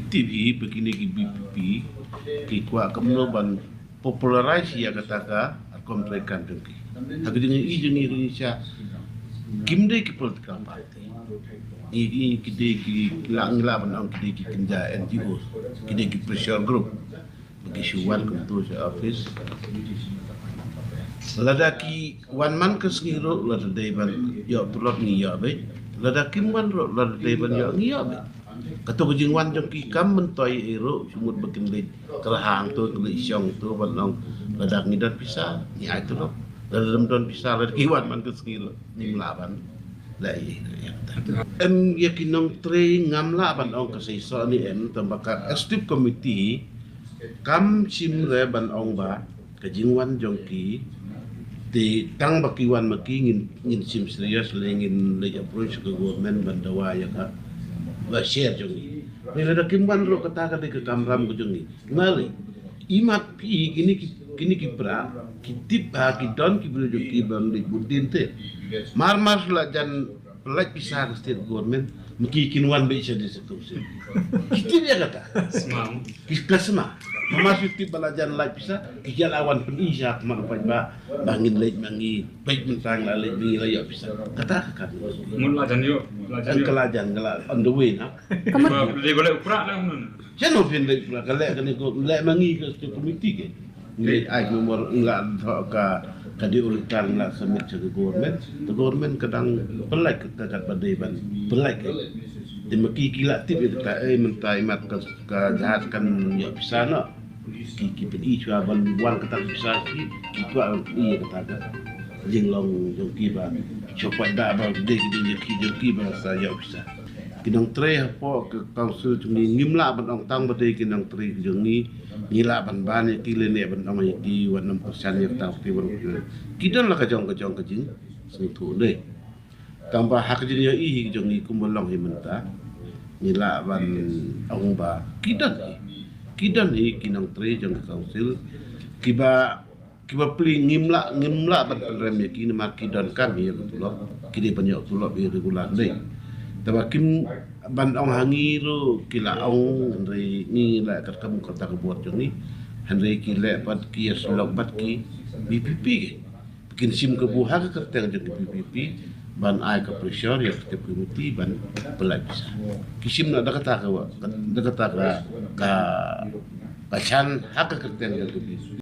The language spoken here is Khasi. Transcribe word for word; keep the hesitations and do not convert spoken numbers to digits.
Tip hi ba kine ki B P P ki kwah kumno ban popularize ïa kata ka rukom treikam jong ki. Ha ka jingïohi jong ngi ruh ngi sha, kim dei ki political party. Ngi, ngi ki dei ki la, ngi lah ban ong ki dei ki kynja N G O, ki dei ki pressure group. Ba ki shu wan kumto sha office. Lada ki wan man ka sngi ruh, lada dei ban ïoh pynlong ngi ïoh beit. Lada kim wan ruh, lada dei ban ïoh ngi ïoh beit. Kato ka jingwan jong ki kam myntoi ei ruh, shu mut ba kin leit ka la hangto, kin leit shongto ban ong, lada ngi don pisa ngi ai tulop. Lada ym don pisa, lada ki wan man ka sngi ruh, ngim lah ban leh ei ei. Em, ïa ki nongtrei ngam lah ban ong ka seisoh ne em, tang ba ka executive committee kam shim re ban ong ba ka jingwan jong ki, te tang ba ki wan ma ki, ngin, ngin shim serious, lane ngin leit approach ka government ban dawa ïa ka, ba share jong ngi. Hynrei lada kim wan ruh, kata ka dei ka kamram ka jong ngi. Ngi leh, imat phi, kine ki, kine ki para ki tip ba ki don ki briew jong ki ban leit bud dien te. Mar mar la jan pynlait pisa ka state government, ma ki kin wan beit sha district council. Ki tip ïa kata. Sma. Ki ka sma. Mar mar shu tip ba la jan lait pisa, ki ïa la wan pyni sha khmat u paidbah ba ngin leit ma ngi, peit mynta ngi la leit, ngi la ïoh pisa. Kata ka kat. Mun la jan ïoh, la jan ïoh. Ka la jan, ka la on the way na. Ka mut ba dei ba leh u pra na mun. Sha no phin leh u pra, ka leh kane ko, leh ma ngi ka state committee ke. Ngi leit ai memor, ngi la thoh ka, ka dei u return, ngi la submit sha ka government. Ka government ka dang pynlait ka, ka kat ba dei ban pynlait ka. Te ma ki ki la tip ïa kata, eh, mynta imat ka, ka jahaj kan ïoh pisa noh. Ki, ki pyni shuwa ban wan kata ka pisa, ki, ki kwah ban pyni ïa kata ka jinglong jong ki ba shu poi da ba dei ki dei ki jong ki ba sa ïoh pisa. Ki nongtrei hapoh ka council jong ngi ngim lah ban ong tang ba dei ki nongtrei ki jong ngi, ngi lah ban ban ïa ki lane ban ong ïa ki, wat nym pyrshang ïa kata, ki wan ki don la ka jong ka jong ka jingsngewthuh dei. Tang ba ha ka jingïohi hi jong ngi kumba long hi mynta, ngi lah ban ong ba ki don hi, ki don hi ki nongtrei jong ka council kiba kiba plie, ngim lah, ngim lah ban pynrem ïa ki namar ki donkam ïa ka tulop, ki dei ban ïoh tulop ïa regular dei. Te ba kim ban ong ha ngi ruh ki la ong, hynrei ngi la katkam kata ka bor jong ngi, hynrei ki leh pat ki ïasyllok bad ki B P P ki. Kin shim kabu ha ka kyrteng jong ki B P P ban ai ka pressure ïa ka committee ban pynlait pisa. Ki shim na da kata ka wa, da kata ka, ka, ka shan ha ka kyrteng jong ki B P P.